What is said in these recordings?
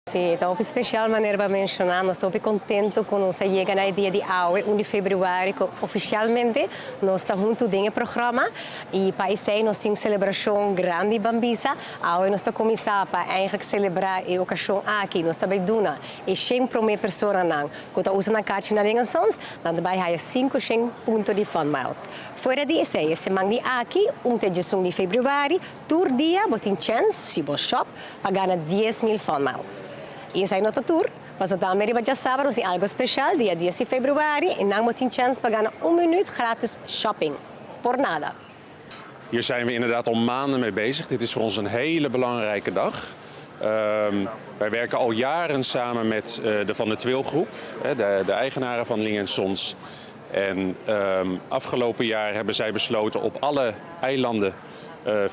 Si, ta hopi special, manera bo a menciona. Nos ta hopi contento cu nos a yega na dia di awe, 1 di februari, cu oficialmente nos ta hunto den e programa. Y pa esey nos tin un celebracion grandi, ban bisa. Awe nos ta cuminsa pa eigenlijk celebra e ocasion aki. Nos ta bay duna e 100 prome personanan cu ta usa nan kaartje na Ling Sons, nan ta bay haya 500 punto di Fun Miles. Fuera di esey, e siman di aki, 1 te 11 di februari, tur dia bo tin chance, si bo shop, pa gana 10 mil Fun Miles. Y esey no ta tur, mas tambe riba diasabra tin algo special, dia 10 di februari, y nan bo tin chance pa gana un minuut gratis shopping. Por nada. Hier zijn we inderdaad al maanden mee bezig. Dit is voor ons een hele belangrijke dag. Wij werken al jaren samen met de Van der Tweel Groep, de eigenaren van Ling Sons. En afgelopen jaar hebben zij besloten op alle eilanden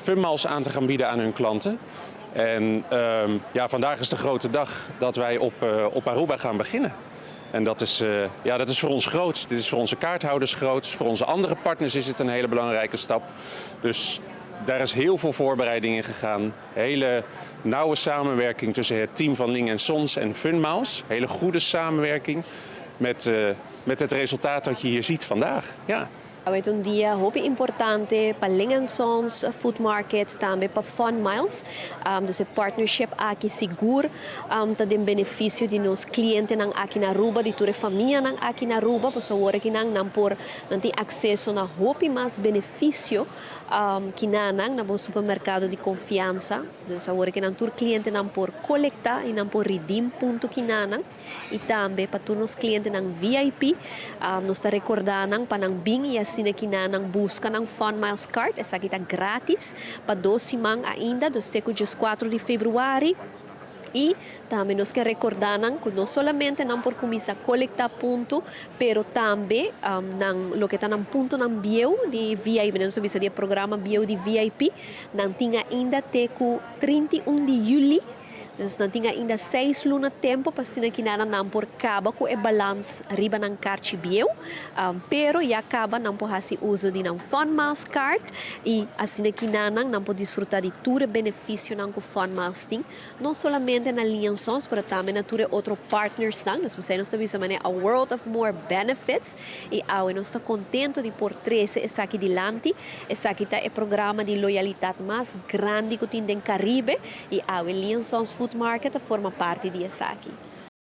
Funmiles aan te gaan bieden aan hun klanten. En ja, vandaag is de grote dag dat wij op Aruba gaan beginnen. En ja, dat is voor ons groot. Dit is voor onze kaarthouders groot. Voor onze andere partners is het een hele belangrijke stap. Dus daar is heel veel voorbereiding in gegaan. Hele nauwe samenwerking tussen het team van Ling Sons en Funmiles. Hele goede samenwerking met het resultaat dat je hier ziet vandaag. Ja. Ta un dia hopi importante pa Ling Sons Food Market, tambe pa Fun Miles. Dus e partnership aki sigur ta di beneficio di nos clientenan aki na Aruba, di tur famianan aki na Aruba, pasobra awor cu nan por nan tin aceso na hopi mas beneficio cu nan na bo supermercado di confiansa. Dus awor cu nan tur clientenan por colecta y nan por redeem punto cu nan y tambe pa tur nos clientenan VIP, nos ta recordando pa nan bin y asina cu nan busca nan Fun Miles Card. Esaki ta gratis pa 2 siman ainda, dus te 4 di februari. Y tambe nos kier recorda cu no solamente nan por cuminsa colecta punto, pero tambe nan loke ta nan puntonan bieu di VIP, nos bisa di programa bieu di VIP, nan tin ainda te cu 31 di juli. Dus nan tin ainda 6 luna tempo pa asina cu nan por caba cu e balance riba nan kaartje bieu, pero ya caba nan por haci uso di nan Fun Miles Card y asina cu nan por disfruta di tur beneficionan cu Fun Miles tin, no solamente na Ling Sons, pero tambe na tur otro partnersnan. Dus nos ta bisa a world of more benefits y awe nos ta contento di por trece esaki dilanti. Esaki ta e programa di loyalidad mas grandi cu tin den Caribe y awe Ling Sons Food Market forma parti di esaki.